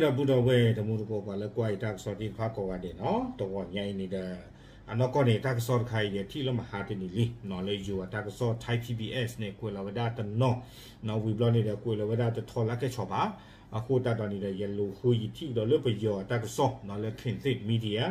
ဒီပုၢ်ဒီဝဲၢ်တံၤသကိး ပှၤလၢကွၢ်ယတၢ်ကစီၣ်သ့ၣ်တဖၣ်ကိးဂၤဒဲးနီၤ, တဂီၤညါအံၤန့ၣ်ဒီး အနီၢ်ကီၢ်န့ၣ် တၢ်ကစီၣ်တခါအံၤဒီး ထံၣ်လၢမဟါတနံၤလံနီၤ, လၢယိၤအတၢ်ကစီၣ် Thai P B S န့ၣ် ကွဲးလီၤဝဲဒၣ်တနီၤနီၤ, ဝံၤဘျီန့ၣ်ဒီး ကွဲးလီၤဝဲဒၣ်တထီလၢကဲဆီၣ်ဘၣ်. အဃိသတးဒီးန့ၣ်ဒီး ယလူၤဃုယထံၣ်ကဒီးလၢပယီၤအတၢ်ကစီၣ်နီၤ, လၢ Khaenthit Media,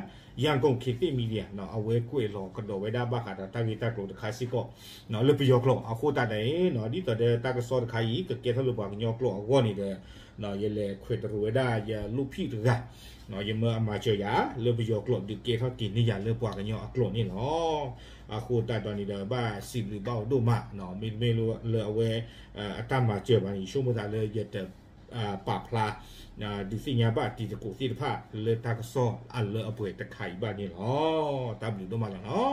Yangon Khaenthit Media နီၤ, အဝဲကွဲးလီၤကဒီးဝဲဒၣ်ဘၣ်ဃးဒီးတၢ်ဂ့ၢ်တၢ်ကျိၤတခါစ့ၢ်ကီးနီၤ, လၢပယီၤကျိာ်. အဃိသတးဒီးနီၤ, ဒ်သိးဒီးတၢ်ကစီၣ်တခါအံၤ ကကဲထီၣ်လၢပှၤကညီကျိာ်အဂီၢ်န့ၣ်ဒီး ယလဲၤခွဲးတရူးဝဲဒၣ်ယလူၢ်ဖံးတဂၤ, ယမၢအမၤစၢၤယၤလၢပယီၤကျိာ် ဒုးကဲထီၣ်က့ၤန့ၢ်ယၤလၢပှၤကညီအကျိာ်န့ၣ်လီၤ. အဃိသတးဒီးန့ၣ်ဒီး ဘၣ်စံးဘျုးဘၣ်အီၤဒိၣ်မးနီၤ, မ့တမ့ၢ်လၢအဝဲ အတၢ်မၤစၢၤဘၣ်န့ၣ် ယဆိကမိၣ်သးလၢယတ ပာ်ဖျါ ဒုးသ့ၣ်ညါဘၣ်တံၤသကိးသ့ၣ်တဖၣ်လၢတၢ်ကစီၣ်အလၢအပှဲၤတခါအံၤဘၣ်န့ၣ်လီၤ. တၢ်ဘျုးဒိၣ်မးလီၤနီၤ.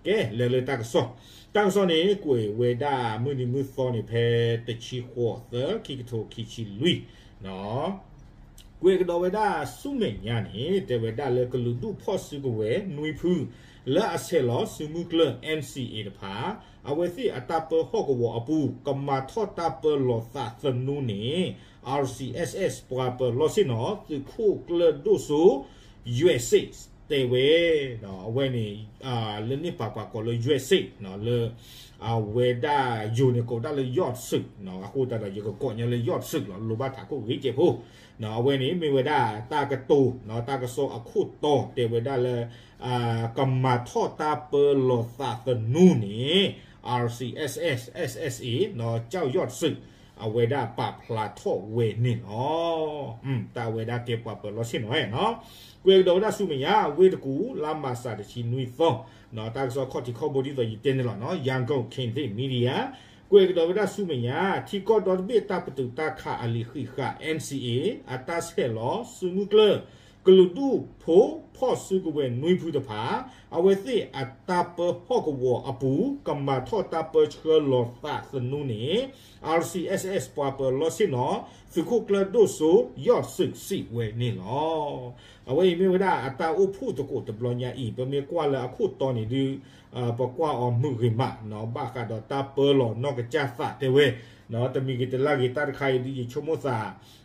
ကဲ လဲၤလၢတၢ်ကစီၣ်, တၢ်ကစီၣ်န့ၣ် ကွဲးဝဲဒၣ်မုၢ်နံၤမုၢ်သီန့ၣ် ဖဲတဆံဃိးသၢ ခံကထိခံဆံလွံၢ်နီၤ, ကွဲးကဒီးဝဲဒၣ်ဆူမဲာ်ညါန့ၣ် တဲဝဲဒၣ်လၢကလုာ်ဒူၣ်ဖီၣ်စုကဝဲၤနွံဖု လၢအဆဲးလီၤစုမုၢ်ကျၢၢ် N C A တဖၣ် အဝဲသ့ၣ်အတၢ်ပၢဟီၣ်ကဝီၤအပူၤ ကမၤထီၣ်တၢ်ပၢလီၤသးသနူန့ၣ် R C S S ပှၤပၢၤလီၢ်ဆ့ၣ်နီၤ သုးခိၣ်ကျၢၢ်ဒိၣ်စိ ယွဲၣ်စ့ၣ် တဲဝဲ အဝဲန့ၣ် လၢန့ၣ်ပာ်ပှၤကိးလၢယွဲၣ်စ့ၣ်နီၤ, လၢ အဝဲဒၣ်ယိၤန့ၣ်ကိးဒၣ်လၢ ယွဲၣ်စ့ၣ်နီၤ, အဃိသတးဒီး ယကကိးညါလၢ ယွဲၣ်စ့ၣ် လီၤ, လိၣ်ဘၣ်ထးခိၣ်ဂ့ၤကဲးဖိနီၤ. အဝဲန့ၣ်မ့ၢ်ဝဲဒၣ်တၢ်ကတိၤနီၤ, တၢ်ကစီၣ်အခိၣ်တီတဲဝဲဒၣ်လၢ ကမၤထီၣ်တၢ်ပၢလီၤသးသနူန့ၣ် R C S S S S A နီၤ, ကၠီၣ်ယွဲၣ်စ့ၣ် အဝဲဒၣ်ပာ်ဖျါထီၣ်ဝဲန့ၣ်လီၤ. တၢ်ဝဲဒၣ်ကဲပှၤပၢၤလီၢ်ဆ့ၣ်နီၤနီၤ, ကွဲးကဒီးဝဲဒၣ်ဆူမဲာ်ညါ ဝ့ၢ်တကူၣ် လါမၢ်ၡးတဆံနွံသီနီၤ, တၢ်ကစီၣ်ခီၣ်ထံးခီၣ်ဘိဒ်သိးယတဲန့ၣ်လီၤနီၤ, Yangon Khaenthit Media ကွဲးကဒီးဝဲဒၣ်ဆူမဲာ်ညါ ထံကီၢ်ဒီတဘ့ၣ်တၢ်ပတုာ်တၢ်ခးအလံာ်ဃံးဃာ် N C A အတၢ်ဆဲးလီၤစုမုၢ်ကျၢၢ် ကလုာ်ဒူၣ်ဖိဖီၣ်စုကဝဲၤနွံဖုတဖၣ် အဝဲသ့ၣ်အတၢ်ပၢဟီၣ်ကဝီၤအပူၤ ကမၤထီၣ်တၢ်ပၢဆှၢလီၤသးသနူန့ၣ် R C S S ပှၤပၢၤလီၢ်ဆ့ၣ်နီၤ သုးခိၣ်ကျၢၢ်ဒိၣ်စိ ယွဲၣ်စ့ၣ် စံးဝဲန့ၣ်လီၤ. အဝဲအံၤမ့ၢ်ဝဲဒၣ်အတၢ်အိၣ်ဖှိၣ်သကိးတဘျီညါအံၤ ပမ့ၢ်ကွၢ်လၢအခိၣ်တီန့ၣ်ဒုး ပကွၢ်အီၤမုာ်ဂ့ၤမးနီၤ, ဘၣ်ဃးဒီးတၢ်ပၢလီၤနီၢ်ကစၢ်သးတဲဝဲ တမံၤဂ့ၤတလါဂ့ၤ တၢ်တခါအံၤဒုး ယဆိကမိၣ်သး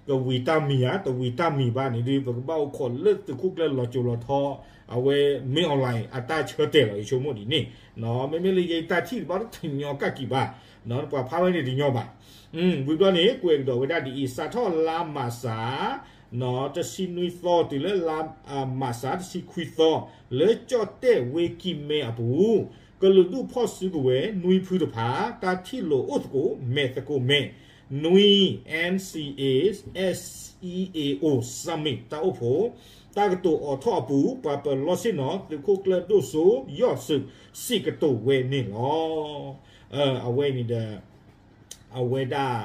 ကဝံၤတၢ်မံၤဧါ တဝံၤတၢ်မံၤဘၣ်န့ၣ်ဒုး ပကဘၣ်အိၣ်ခိးလၢသုးခိၣ်ကျၢၢ်လီၤစိၤလီၤထီ အဝဲ မင်းအောင်လှိုင် အတၢ်ဆၢတဲာ်လီၤ ယဆိကမိၣ်ဒ်န့ၣ်နီၤ, မ့မ့ၢ်လၢယတၢ်ထံၣ်တဘၣ်တညီကၣ်ကံၤဘၣ်နီၤ, ပှၤဖးဝဲန့ၣ်တညီဘၣ်. ဝံၤဘျီန့ၣ် ကွဲးကဒီးဝဲဒၣ်ဒ်အံၤ စးထီၣ်လါမၢ်ၡး နီၤ တဆံနွံသီတုၤလၢလါ မၢ်ၡးတဆံခွံသီ လၢကၠီၣ်တဲၣ်ဝ့ၢ်ကံၢ်မဲအပူၤ ကလုာ်ဒူၣ်ဖီၣ်စုကဝဲၤနွံဖုတဖၣ် တၢ်ထံၣ်လိာ်အိၣ်သကိး မဲာ်သကိးမဲာ် နွံ N C A S E A O Summit တၢ်အိၣ်ဖှိၣ် တၢ်ကတိၤအိးထီၣ်အပူၤ ပှၤပၢၤလီၢ်ဆ့ၣ်နီၤ သုးခိၣ်ကျၢၢ်ဒိၣ်စိ ယွဲၣ်စ့ၣ် စံးကတိၤဝဲန့ၣ်လီၤ. အဝဲန့ၣ်ဒီး အဝဲဒၣ်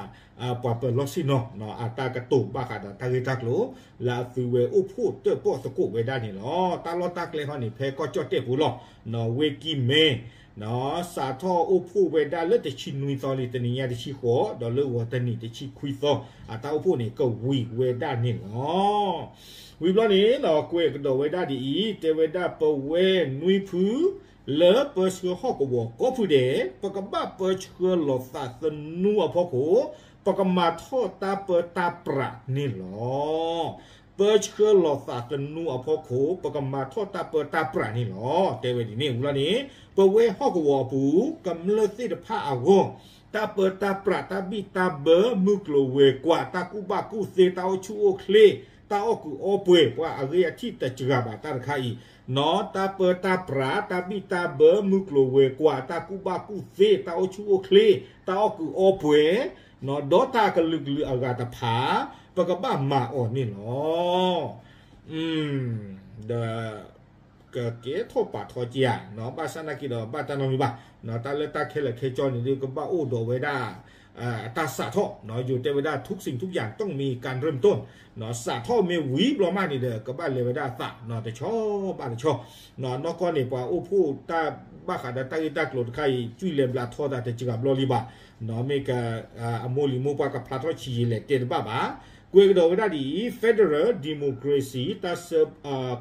ပှၤပၢၤလီၢ်ဆ့ၣ်နီၤ အတၢ်ကတိၤဘၣ်ဃးဒီးတၢ်ဂ့ၢ်တၢ်ကျိၤ လၢအသုဝဲအိၣ်ဖှိၣ်တၢၣ်ပီၣ်သကိးဝဲဒၣ်န့ၣ်လီၤ. တၢ်လီၢ်တၢ်ကျဲခီန့ၣ် ဖဲကီၢ်ကၠီၣ်တဲၣ်ပူၤလီၤ. ဝ့ၢ်ကံၢ်မဲ စးထီၣ်အိၣ်ဖှိၣ်ဝဲဒၣ်လၢတဆံနွံသီလံ တနံၤညါတဆံဃိး ဒီးလၢဂီၤတနံၤတဆံခွံသီ အတၢ်အိၣ်ဖှိၣ်န့ၣ် ကဝံၤဝဲဒၣ်န့ၣ်လီၤ. ဝံၤဘျီန့ၣ် ကွဲးကဒီးဝဲဒၣ်ဒ်အံၤ တဲဝဲဒၣ်ပဝဲနွံဖု လၢပၢဆှၢဟီၣ်ကဝီၤကိးဖုဒဲး ပကဘၣ်ပၢဆှၢလီၤသးသနူအဖီခိၣ် ပကမၤထီၣ်တၢ်ပၢတၢ်ပြးန့ၣ်လီၤ. ပၢဆှၢလီၤသးသနူအဖီခိၣ် ပကမၤထီၣ်တၢ်ပၢတၢ်ပြးန့ၣ်လီၤ. တဲဝဲဒ်န့ၣ်ဝံၤလီၤန့ၣ် ပဝဲဟီၣ်ကဝီၤအပူၤ ကမျၢၢ်သ့ၣ်တဖၣ်အဂီၢ် တၢ်ပၢတၢ်ပြး တၢ်ဘံၣ်တၢ်ဘၢ မုၢ်ကျိၤဝဲၤကွာ် တၢ်ကူၣ်ဘၣ်ကူၣ်သ့ တၢ်အိၣ်ဆူၣ်အိၣ်ချ့ တၢ်အီၣ်ကုးအီပှဲၤ ပှၤအဂ့ၢ်အထံၣ်တစှၤဘၣ်တၢ်တခါအံၤ နီၤ တၢ်ပၢတၢ်ပြး တၢ်ဘံၣ်တၢ်ဘၢ မုၢ်ကျိၤဝဲၤကွာ် တၢ်ကူၣ်ဘၣ်ကူၣ်သ့ တၢ်အိၣ်ဆူၣ်အိၣ်ချ့ တၢ်အီၣ်ကုးအီပှဲၤ နီၤ ဒီးတၢ်ကလုာ်ကလုာ်အဂၤတဖၣ် ပကဘၣ်မၤအီၤန့ၣ်လီၤ. ဒီး ကကဲထီၣ်ပာ်ထီၣ်က့ၤဧါ နီၤ ဘၣ်ဆၣ်နာ်က့ဒီး ဘၣ်တၢ်နီတမံၤဘၣ် နီၤ တၢ်လၢတၢ်ခဲလၢာ်ခဲဆ့န့ၣ်ဒုး ကဘၣ်အိၣ်ဒီးဝဲဒၣ် တၢ်စးထီၣ် နီၤ ယိၤတဲဝဲဒၣ် ทุกสิ่งทุกอย่างต้องมีการเริ่มต้น နီၤ စးထီၣ်မ့ၢ်ဝံၤဘျီမးန့ၣ်ဒီး ကဘၣ်လဲၤဝဲဒၣ်အသး နီၤ တဆီဘၣ်တဆီ နီၤ နီၢ်ကီၢ်န့ၣ် ပှၤအိၣ်ဖှိၣ်တၢ်ဘၣ်ဃးဒီးတၢ်ဂ့ၢ်တၢ်ကျိၤတခါအံၤ ကွံာ်လဲၤဘျးထီသးတစှၤဘျီလံဘၣ် နီၤ မ့ၢ်က အမိၢ်လံၤမိၢ်ပှၢ်ကဖျါထီၣ်ဆံးယံာ်လဲၣ်တဲတဘၣ်ဘၣ် ကွဲးကဒီးဝဲဒၣ်ဒ်အံၤ Federal Democracy တၢ်ဆၢ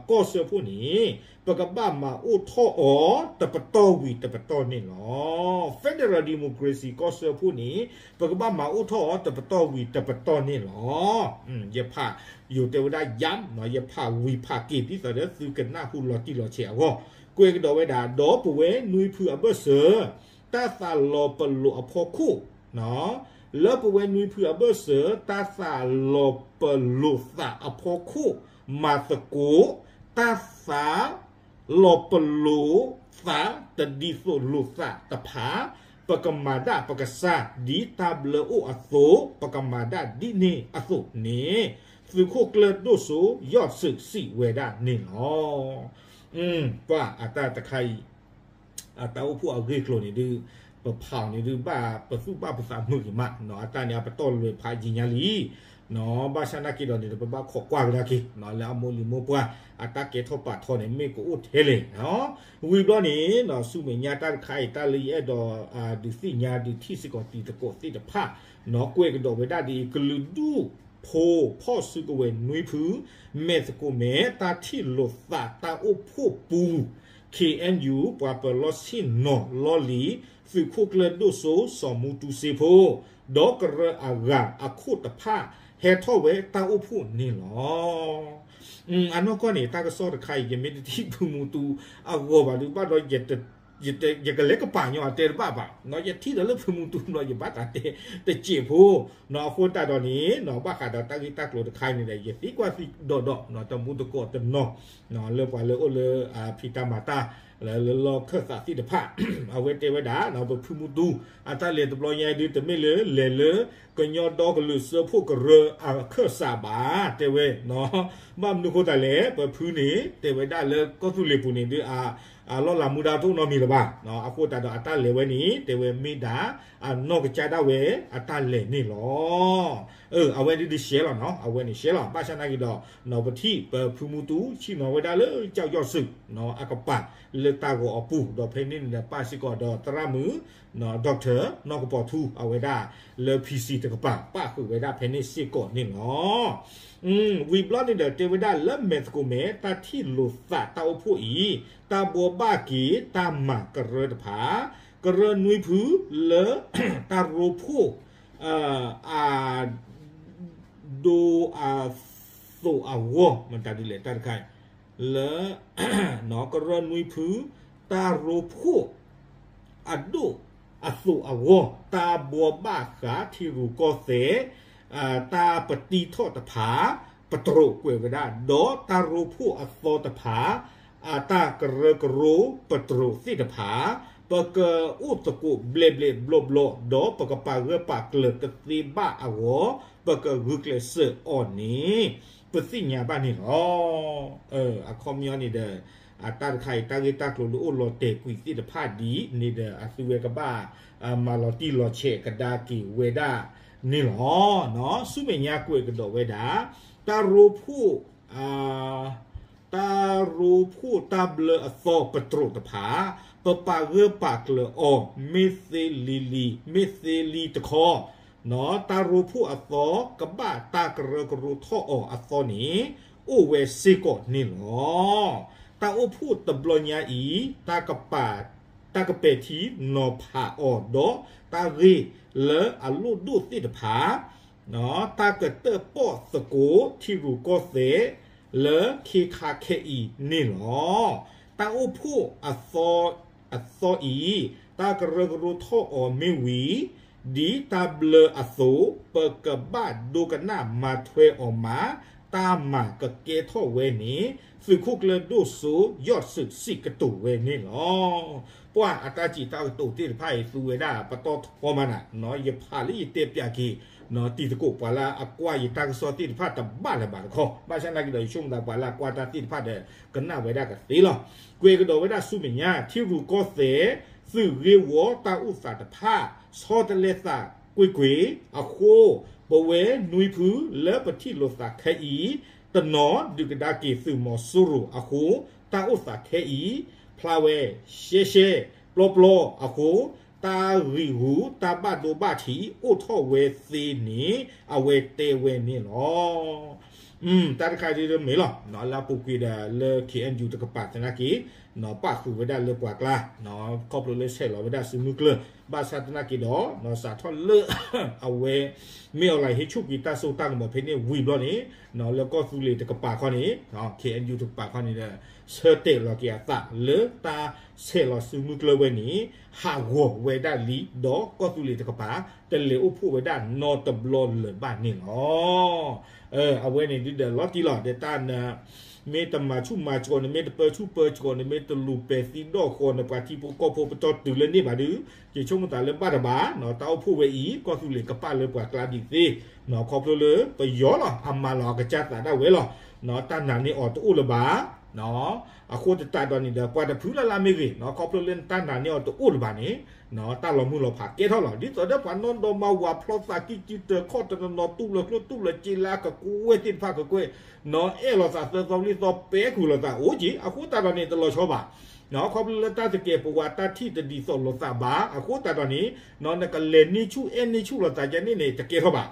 ကီၢ်စၢဖှိၣ်န့ၣ် ပကဘၣ်မၤအိၣ်ထီၣ်အီၤတပတီၢ်ဝံၤတပတီၢ်န့ၣ်လီၤ. Federal Democracy ကီၢ်စၢဖှိၣ်န့ၣ် ပကဘၣ်မၤအိၣ်ထီၣ်အီၤတပတီၢ်ဝံၤတပတီၢ်န့ၣ်လီၤ. ယဖး ယိၤတဲဝဲဒၣ်ယါ ယဖးဝံၤဖးက့ၤဒ်သိးဒီးသုကနၢ်ဟူလီၤတံၢ်လီၤဆဲးအဂီၢ်, ကွဲးကဒီးဝဲဒၣ် ဒီးပဝဲနွံဖုအဘၢၣ်စၢၤ တၢ်သးလီၤပလိာ်အဖီခိၣ် လၢပဝဲနွံဖုအဘၢၣ်စၢၤ တၢ်သးလီၤပလိာ်သးအဖီခိၣ် မၤသကိး တၢ်သးလီၤပလိာ်သးတဒ်သိးလိာ်သးတဖၣ် ပကမၤဒၣ်ပကစၢ် ဒ်တၢ်ဘျၢအိၣ်အသိး ပကမၤဒၣ်ဒ်န့ၣ်အသိးန့ၣ် သုးခိၣ်ကျၢၢ်ဒိၣ်စိ ယီၢ်စ့းစံးဝဲဒၣ်န့ၣ်လီၤ. ပှၤအတၢ်တခါအံၤ အတၢ်အိၣ်ဖှိၣ်အဂ့ၢ်ကျိၤန့ၣ်ဒုး ပဖးအီၤန့ၣ်ဒုး ဘၣ်ပသူၣ်ဘၣ်ပသးမုာ်ဂ့ၤမး, အတၢ်န့ၣ်အပတီၢ်လွဲၤဖးယံာ်ညါလံ, ဘၣ်ဆၣ်နာ်က့ဒီးန့ၣ်ဒီး ပဘၣ်ခိးကွၢ်ကဒါက့ၤ လၢအမိၢ်လံၤမိၢ်ပှၢ် အတၢ်ကဲထီၣ်ပာ်ထီန့ၣ် မ့ၢ်ကအိၣ်ထဲလဲၣ်. ဝံၤဘျီန့ၣ် ဆူမဲာ်ညါတၢ်တခါအံၤ တၢ်လၢယအဲၣ်ဒိး ဒုးသ့ၣ်ညါဒုးထံၣ်စ့ၢ်ကီးတံၤသကိးသ့ၣ်တဖၣ် ကွဲးကဒီးဝဲဒၣ်ဒ်အံၤ ကလုာ်ဒူၣ်ဖိဖီၣ်စုကဝဲၤနွံဖု မဲာ်သကိးမဲာ် တၢ်ထံၣ်လိာ်သးတၢ်အိၣ်ဖှိၣ်ပူၤ ခ့ၣ်အဲၣ်ယူၣ် ပှၤပၢၤလီၢ်ဆ့ၣ်နီၤလီၢ်လံၤ သုးခိၣ်ကျၢၢ်ဒိၣ်စိ စီၤမူတူစ့ဖိ ဒီးကရၢအဂၤအခိၣ်တဖၣ် ဟဲထီၣ်ဝဲတၢ်အိၣ်ဖှိၣ်န့ၣ်လီၤ. အနီၢ်ကီၢ်န့ၣ် တၢ်ကစီၣ်တခါအံၤ ယမ့ၢ်တထံၣ်ဖုမူတူအဂီၢ်ဘၣ်ဒုး ဘၣ်ဒီး ယကလဲၤကပာ်ညီအတဲတဘၣ်ဘၣ်, ယထံၣ်ဒီးလၢဖုမူတူဘျီ ယဘၣ်သးတဲတစဲးဖိ, အဃိသတးဒီးန့ၣ် ဘၣ်ဃးဒီးတၢ်ဂ့ၢ်တၢ်ကျိၤတခါအံၤန့ၣ်ဒီး ယသံကွၢ်သံဒီးဒီး တမူတကိးတနီၤ လၢပှၤလၢအိၣ်လၢဖံးတၢ်မၤတၢ် လၢလၢလီၢ်ခၢၣ်သးသ့ၣ်တဖၣ် အဝဲတဲဝဲဒၣ် ပဖုမူတူ အတၢ်လဲၤတဘျီညါဒုး တမ့ၢ်လၢလဲၤလၢ ကညီဒီကလုာ်စၢဖှိၣ်ကရၢအခၢၣ်စးဘၣ် တဲဝဲ ဘၣ်မနုၤအဃိသတးလဲၣ် ပဖုန့ၣ် တဲဝဲဒၣ်လၢကီၢ်သူလ့ၤပူၤန့ၣ်ဒုး အလီၢ်လၤမူဒါတအိၣ်နီတမံၤလၢၤဘၣ်. အဃိသတးဒီးအတၢ်လဲၤဝဲန့ၣ် တဲဝဲမ့ၢ်ဒၣ် အနီၢ်ကစၢ်ဒၣ်ဝဲအတၢ်လဲၤန့ၣ်လီၤ. အဝဲဒုးဒုးရှဲလီၤနီၤ အဝဲန့ၣ်ရှဲလီၤ ဘၣ်ဆၣ်နာ်က့ဒီး ပထံၣ်ပဖုမူတူ ဆ့ၣ်နီၤဝဲဒၣ်လၢကၠီၣ်ယီၣ်စုး အကပၤလၢတၢ်ဂီၤအပူၤ ဒီးဖဲန့ၣ်န့ၣ်ဒီးပၣ်စ့ၢ်ကီးဒီးသရၣ်မုၣ် ဒီကထၢၣ် နီၢ်ကပီၤထူ အဝဲဒၣ်လၢ ဖံစံ တကပၤ ပၣ်ဃုာ်ဝဲဒၣ်ဖဲန့ၣ်စ့ၢ်ကီးန့ၣ်လီၤ. ဝံၤဘျီန့ၣ်ဒီးတဲဝဲဒၣ်လၢမဲာ်သကိးမဲာ် တၢ်ထံၣ်လိာ်သးတၢ်အိၣ်ဖှိၣ်အံၤ တၢ်ဘှီဘၣ်က့ၤတၢ်မၤကရၢတဖၣ် ကရၢနွံဖုလၢ တၢ်ရိဖှိၣ် အ ဒိအသိးအဂီၢ် မတၤဒ်လဲၣ်တၢ်တခါအံၤ လၢ ကရၢနွံဖု တၢ်ရိဖှိၣ် အဒိၣ်အသိးအဂီၢ် တၢ်ဘှီဘၣ်ဃးထံရူၢ်ကီၢ်သဲး တၢ်ပတံထီၣ်တဖၣ် ပတြိာ်ကွဲးဝဲဒၣ် ဒီးတၢ်ရိဖှိၣ်အသီတဖၣ် အတၢ်ကရၢကရိပတြိာ်သ့ၣ်တဖၣ် ပကအိၣ်သကိးဘျဲးဘျဲးဘျီဘျီ ဒီးပကပာ်ဂၢၢ်ပာ်ကျၢၤတသ့ဘၣ်အဂီၢ် ပကဂုာ်ကျဲးစၢးအီၤန့ၣ် ပသ့ၣ်ညါဘၣ်န့ၣ်လီၤ. အခီပညီန့ၣ်ဒီး အတၢ်တခါအံၤ တၢ်ဂ့ၢ်တၢ်ကျိၤလၢအိၣ်လီၤတဲာ်ကွံာ်သ့ၣ်တဖၣ်ဒ်န့ၣ်ဒီး အသုဝဲကဘၣ် မၤလီၤတံၢ်လီၤဆဲးကဒါက့ၤဝဲဒၣ်န့ၣ်လီၤ. ဆူမဲာ်ညါကွဲးကဒီးဝဲဒၣ် တၢ်ရိဖှိၣ် တၢ်ရိဖှိၣ်တၢ်ဘျၢအသီပတြိာ်တဖၣ် ပပာ်ဂၢၢ်ပာ်ကျၢၤအီၤ မ့ၢ်သ့လံၤလံၤ မ့ၢ်သ့လံၤတခီ တၢ်ရိဖှိၣ်အသီ ကဘၣ်တၢ်ကရၢကရိထီၣ်အီၤအသီန့ၣ် အိၣ်ဝဲစ့ၢ်ကီးန့ၣ်လီၤ. တၢ်အိၣ်ဖှိၣ်တဘျီညါအံၤ တၢ်ကပာ် တၢ်ကပဲာ်ထံနီၤဖးအီၤဒီး တၢ်ဂ့ၢ်လၢအလိၣ်ဒိၣ်သ့ၣ်တဖၣ် တၢ်ကတၢၣ်ပီၣ်သကိးထံရူၢ်ကီၢ်သဲး လၢခ့ခါခဲအံၤန့ၣ်လီၤ. တၢ်အိၣ်ဖှိၣ်အသီ အသီအံၤ တၢ်ကရၢကရိထီၣ်အီၤမ့ၢ်ဝံၤ ဒ်တၢ်ဘျၢအသိး ပကဘၣ်ဒိကနၣ်မၤထွဲအီၤမး တၢ်မၤကကဲထီၣ်ဝဲန့ၣ် သုးခိၣ်ကျၢၢ်ဒိၣ်စိ ယီၢ်စ့းစံးကတိၤဝဲန့ၣ်လီၤ. ပှၤအတၢ်စံးတၢ်ကတိၤသ့ၣ်တဖၣ်အံၤ သူဝဲဒၣ်ပတီၢ်ထီမးနၤ ယဖးလၢယတဲပၠးက့ၤ တံၤသကိးပှၤလၢအကွၢ်ယတၢ်ကစီၣ်သ့ၣ်တဖၣ်တဘၣ်လၢၤဘၣ်တခီ ဘၣ်ဆၣ်နာ်က့ဒီး ယဆိကမိၣ်သးပှၤလၢအကွၢ်တၢ်သ့ၣ်တဖၣ်ဒီး ကနၣ်ဝဲဒၣ်ကသ့လီၤ. ကွဲးကဒီးဝဲဒၣ်ဆူမဲာ်ညါ ထံရူၢ်ကီၢ်သဲး သုးဂ့ၢ်ဝီတၢ်အိၣ်သးတဖၣ် ဆီတလဲသးကွ့ၢ်ကွ့ၢ်အဃိ ပဝဲနွံဖုလၢပထံၣ်လိာ်သးခဲအံၤ တနီၤဒုးကဒါက့ၤသုးမီၤစိရိၤအဃိ တၢ်အိၣ်သးခဲအံၤ ဖျါဝဲရှဲရှဲပျီပျီအဃိ တၢ်ဂံၢ်ဂူာ်တၢ်ဘၣ်ဒိဘၣ်ထံးအိၣ်ထီၣ်ဝဲသ့န့ၣ် အဝဲတဲဝဲန့ၣ်လီၤ. တၢ်တခါဒ်မ့ၢ်လီၤ လၢအပူၤကွံာ်ဒီးလၢ KNU တကပၤသနာ်က့ ပာ်ဃုာ်ဝဲဒၣ်လၢပှၤကျါ ခီဖျိလၢဆဲးလီၤဝဲဒၣ်စုမုၢ်ကျၢၢ် ဘၣ်ဆၣ်သနာ်က့ဒီး စးထီၣ်လၢ အဝဲ မ့ၢ်အီၤလၢဟ့ၣ်ဆူၣ်ကွံာ်တၢ်စိတၢ်ကမီၤဖဲန့ၣ်ဝံၤဘျီန့ၣ် လၢကီၢ်သူလ့ၤတကပၤခီန့ၣ် KNU တကပၤခီန့ၣ်ဒီး ဆၢတဲာ်လီၤက့ၤအသးလၢတၢ်ဆဲးလီၤစုမုၢ်ကျၢၢ်ဝဲန့ၣ် ဟးဂီၤဝဲဒၣ်လံ ဒီးကီၢ်သူလ့ၤတကပၤ တလဲၤအိၣ်ဖှိၣ်ဝဲဒၣ်နီတဘျီလၢၤဘၣ်န့ၣ်လီၤ. အဝဲန့ၣ်ဒုးဒီးလီၤတံၢ်လီၤ ဒီးတၢ်န မ့ၢ်တမၤဆူၣ်မၤကိး နမ့ၢ်တပၢဆူၣ်ပၢကိး နမ့ၢ်တလူၤပဲာ်သံဒီၣ်ဃီၤ နပှၤထံဖိကီၢ်ဖိပတီၢ်တုၤလၢန့ၣ်ဘၣ်ဒုး ယဆိကမိၣ်သးလၢဘၣ်တဘၣ် တၢ်အိၣ်ဖှိၣ်ဝဲအံၤ ကီၢ်သူလ့ၤကပာ်လၢပှၤကျါဒ်သ့ ခီဖျိလၢပယီၤလီၤ အမၤလီၤအကစၢ်သးဒၣ်ဝဲလီၤ. တၢ်နာ်န့ၢ်အီၤတအိၣ်လၢၤဘၣ် အဃိသတးဒီးန့ၣ်ဒီး ပှၤတဖုလၢ်လၢ်မ့ၢ်ဂ့ၤ ခီဖျိလၢနတၢ်နာ်န့ၢ်အီၤတအိၣ်လၢၤဘၣ်န့ၣ် တၢ်လီၤမုၢ်လီၤဖးကဲထီၣ်လီၤ. ဒ်သိးဒီးပှၤနီၢ်ဒီမါဝၤဖျီသးကံၢ်ကံၢ်တၢၤခီၣ်တနီၤနီၤ တူၢ်လီၤကျိတူၢ်လီၤစ့လၢအကကွဲၢ်သ့ၣ်တဖၣ်ကကွဲၢ် နီၤအဲၣ်လိာ်သးသၢသီလံသီပဲခူၣ်လိာ်သးအိၣ်က့ၤ အဃိသတးဒီးန့ၣ် တလီၤဆီဘၣ် ခီဖျိလၢတၢ်သကဲးပဝးတၢ်ထံၣ်တဒ်သိးလိာ်သးဘၣ် အဃိသတးဒီးန့ၣ် နကလဲၤန့ၢ်ဆူၣ်အဲၣ်န့ၢ်ဆူၣ်လိာ်သးကန့ၣ်န့ၣ် တကဲထီၣ်ဘၣ်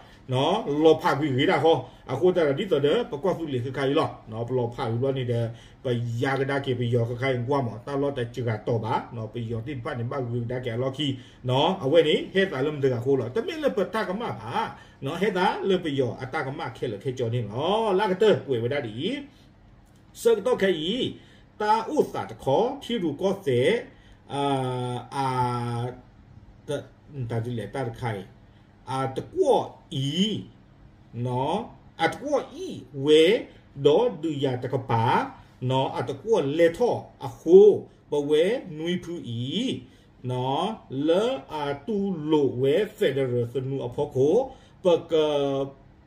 လီၤဖးကွံာ်ဂ့ၤဒၣ်ဃီ အဃိသတးဒီးဒ်သိးဒီး ပကီၢ်သူလ့ၤခဲခါအံၤလီၤ ပလီၤဖးဝံၤဘျီန့ၣ်ဒီး ပယါကဒါက့ၤပယီၤခဲခါအံၤကွၢ်မး တၢ်လီၢ်တစှၤတီၤဘၣ် ပယီၤသ့ၣ်တဖၣ်န့ၣ် ဘၣ်ဂုာ်ကဒါက့ၤအလီၢ်ခံ အဝဲန့ၣ် ဟဲသးလၢမတၤဂၤအဃိလီၤ တမ့ၢ်လၢပတၢ်ကမၣ်ဘၣ် ဟဲသးလၢပယီၤအတၢ်ကမၣ်ခဲလၢာ်ခဲဆ့န့ၣ်လီၤ. လၢကတၢၢ်ကွဲးဝဲဒၣ်ဒ်အံၤ ဆၢကတီၢ်ခဲအံၤ တၢ်အိၣ်သးတခီ ထံရူၢ်ကီၢ်သဲး အ တၢ်ဒ်လဲၣ်တၢ်တခါအံၤ အတကွီၣ်အံၤ အတကွီၣ်အံၤဝဲ ဒီးဒုးယၤတကပၤ အတကွီၣ်လဲၤထီၣ်အဃိ ပဝဲနွံဖုအံၤ လၢအတူၢ်လိာ်ဝဲ federal သနူအဖီခိၣ် ပက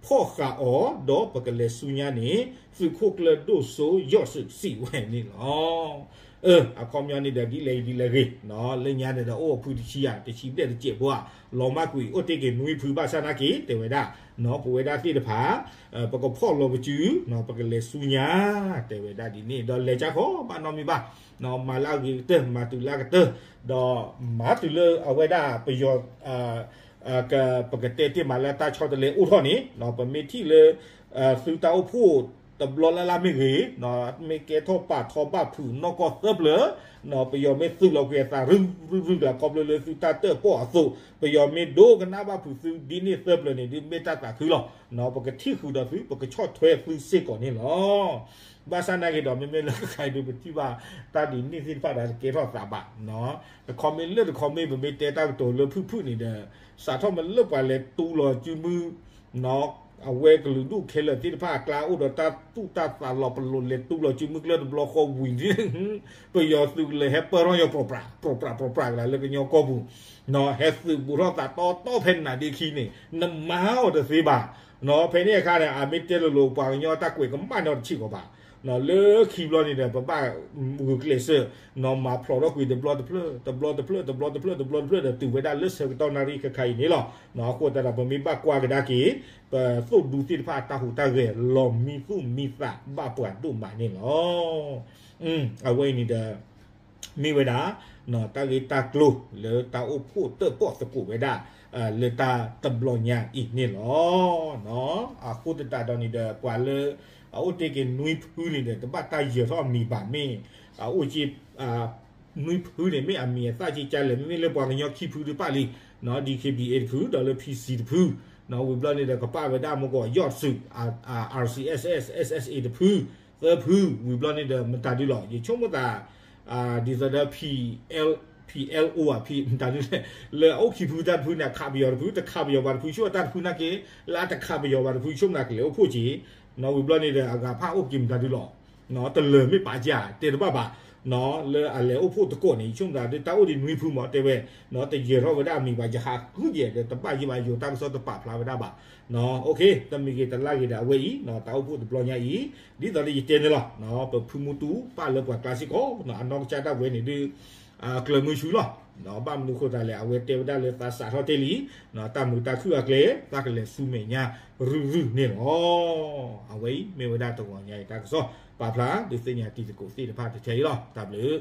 ဖီၣ်ဃာ်အီၤ ဒီးပကလဲၤဆူညါန့ၣ် သုးခိၣ်ကျၢၢ်ဒိၣ်စိ ယီၢ်စုးစံးဝဲန့ၣ်လီၤ. အခီပညီန့ၣ်ဒီး ဒ်လဲၣ်ဒ်လဲၣ်ဂ့ၤ လၢညါန့ၣ်ဒီး အိၣ်အဖုတဆံယၤ တဆံဘျဲၣ်တစဲးဖိဧါ လီၤမၢ်ကွံာ်အိၣ်တ့ၢ်က့ၤနွံဖုဘၣ်ဆၣ်နာ်က့ တဲဝဲဒၣ် ပဝဲဒၣ်သ့ၣ်တဖၣ် ပကဖီၣ်လီၤပစု ပကလဲၤဆူညါ တဲဝဲဒၣ်ဒ်န့ၣ် ဒီးလဲၤကၢ်ခီဘၣ်နီတမံၤဘၣ် မၤလၢအဂ့ၤကတၢၢ် မၤတုၤလၢအကတၢၢ် ဒီးမၤတုၤလၢအဝဲဒၣ်ပယီၤ ပကတဲတ့ၢ်မးလၢတၢ်ဆီတလဲအိၣ်ထီၣ်န့ၣ် ပမ့ၢ်ထံၣ်လၢ သုတၢ်အိၣ်ဖှိၣ်တဘျီလၢ်လၢ်မ့ၢ်ဂ့ၤ မ့ၢ်ကဲထီၣ်ပာ်ထီၣ်ဘၣ်ဖုးနီၢ်ကီၢ်သၢပျၢၤ ပယီၤမ့ၢ်သုးလီၤကွံာ်အသးရုၢ်ရုၢ်ရုၢ်ကျါ ခီဖျိလၢသုတၢ်တၢၣ်ပီၣ်အသိး ပယီၤမ့ၢ်ဒိကနၣ်ဘၣ်ဖုးသုဒ်န့ၣ်သၢပျၢၤန့ၣ် ဒ်မ့ၢ်တၢ်သးခုလီၤ. ပကထံၣ်ဃုာ်ဒီးသု ပကဆီၣ်ထွဲသုစ့ၢ်ကီးန့ၣ်လီၤ. ဘၣ်ဆၣ်နာ်က့ဒီး မ့မ့ၢ်လၢခဲခါအံၤဒုး ပထံၣ်ဘၣ်တၢ်ဒ်န့ၣ်သ့ၣ်တဖၣ်ဒီးတကဲထီၣ်သးဘၣ် တခီမ့ၢ်လၢတခီမ့ၢ် ပမ့ၢ်တဲတၢ်ကတိၤလၢဖုၣ်ဖုၣ်န့ၣ်ဒီး စးထီၣ်မ့ၢ်လၢပှၤလဲၤတူၢ်လီၤစုမုၢ် အဝဲကလုာ်ဒူၣ်ခဲလၢာ်သ့ၣ်တဖၣ်အကျါအိၣ်ဒီးတၢ်သူၣ်တၢ်သးလီၤ ပလိာ်လဲၤတူၢ်လီၤစုမုၢ်ကျၢၢ်တဘျီဃီဝံၤန့ၣ် ပယီၤသုးကလၢၤဟဲပၢၢ်ထီၣ်ညီပြိးပြး ပြိးပြး ပြိးပြးကလၢကညီကီၢ်ပူၤ ဟဲသုးဘူးထီၣ်သးတီတီဖဲနၤဒ့ခံန့ၣ် နမၤအီၤတသ့ဘၣ်. ဖဲန့ၣ်အခါန့ၣ် အမ့ၢ်တဲလိၤလိၤ ပှၤကညီတၢ်ကွဲးကမၣ်န့ၣ်တဆံးကီးဘၣ်. လၢခံဘျီန့ၣ်ဒီး ပဘၣ်ဂုာ်ကျဲးစၢး မၤဖျိးထီၣ်ကွံာ်တဘျီတဖျၢၣ် တဘျီတဖျၢၣ် တဘျီတဖျၢၣ် တဘျီတဖျၢၣ်ဒီး တုၤဝဲဒၣ်လၢဆၢကတီၢ်နၣ်ရံၣ်ခဲခါအံၤန့ၣ်လီၤ. အဃိသတးဒီး ပမ့ၢ်ဘၣ်ကွၢ်ကဒါက့ၤ ပသိၣ်ဒူသ့ၣ်တဖၣ်အတၢ်ဟူးတၢ်ဂဲၤ လီၤမံသူၣ်မံသးဘၣ်ပှၤဒိၣ်မးန့ၣ်လီၤ. အဝဲအံၤန့ၣ်ဒီး မ့ၢ်ဝဲဒၣ် တၢ်ဂ့ၢ်တၢ်ကျိၤလၢတၢ်အိၣ်ဖှိၣ်တၢၣ်ပီၣ်သကိးဝဲဒၣ် လၢတၢ်တဘျီညါအံၤန့ၣ်လီၤ. အဃိသတးဒီးန့ၣ်ဒီး ပှၤလၢ အအိၣ်တ့ၢ်က့ၤနွံဖုန့ၣ်ဒီး တဘၣ်တၢ်ယၢၤထီၣ်အမံၤဘၣ်မ့ၢ် အအိၣ်က့ၤ နွံဖုန့ၣ် မ့ၢ်အမံၤအသၣ်က့ၤကလဲၣ် မ့မ့ၢ်လၢပှၤကညီခံဖုတဖၣ်လံ DKBA တဖု ဒီးလၢ PC တဖု ဝံၤဘျီန့ၣ်ဒီး ကပာ်ဝဲဒၣ်မ့ၢ်ကီး ယီၢ်စုး RCSS SSA တဖု သၢဖု ဝံၤဘျီန့ၣ်ဒီး မတၤဒုလီၤ ယဆိကမိၣ်သး ဒ်သိးဒီး PL PLO မတၤဒုလဲၣ် လၢအအိၣ်ခံဖုတၢ်တဖုန့ၣ် အခးပယီၤတဖု တခးပယီၤပှၤတဖု ဆိအတၢ်တဖုနာ်က့ လၢအတခးပယီၤပှၤတဖု ဆိကမိၣ်သးကလဲၤအိၣ်ဖှိၣ်က့ၤ ဝံၤဘျီန့ၣ်ဒီး အဂၤဖၣ်အိၣ်က့ၤမတၤဒုလီၤ တလၢာ်မ့ၢ်ပာ်ကဲ တဲတဘၣ်ဘၣ် လၢအလဲၤအိၣ်ဖှိၣ်သကိးန့ၣ် ယဆိကမိၣ်သး တၢ်အိၣ်ဒံးနွံဖုမ့ၢ်တဲဝဲ တယၢၤထီၣ်ဝဲဒၣ်အမံၤဘၣ် ယဟးဃုယဲၢ်ဒီး တဘၣ်ယံာ်ဘၣ်ယိၤတၢ်ကစီၣ်တပာ်ဖျါဝဲဒၣ်ဘၣ် တမံၤဂ့ၤတလၢ်ဂ့ၤဒီးအဝဲအံၤ တၢ်အိၣ်ဖှိၣ်တဘျီညါအံၤ ဒ်သိးလၢယတဲန့ၣ်လီၤ ပဖုမူတူၢ်ပာ်လၢပှၤကျါစ့ၢ်ကီး အနီၢ်ကစၢ်ဒၣ်ဝဲန့ၣ်ဒုး ကျၢၤမုဆူလီၤ ဘၣ်မနုၤဃိသတးလဲၣ် အဝဲတဲဝဲဒၣ်လၢသးစးထီၣ်တ့ၢ်လံ တၢ်မုာ်တၢ်ခုၣ်အကျဲ တၢ်ကလဲၤဆူမဲာ်ညါရုၢ်ရုၢ်န့ၣ်လီၤ. အဝဲအံၤမ့ၢ်ဝဲဒၣ်တဂီၤညါအံၤတၢ်ကစီၣ် ပာ်ဖျါဒုးသ့ၣ်ညါတံၤသကိးသ့ၣ်တဖၣ်တထဲအံၤလီၤ တၢ်ဘျုး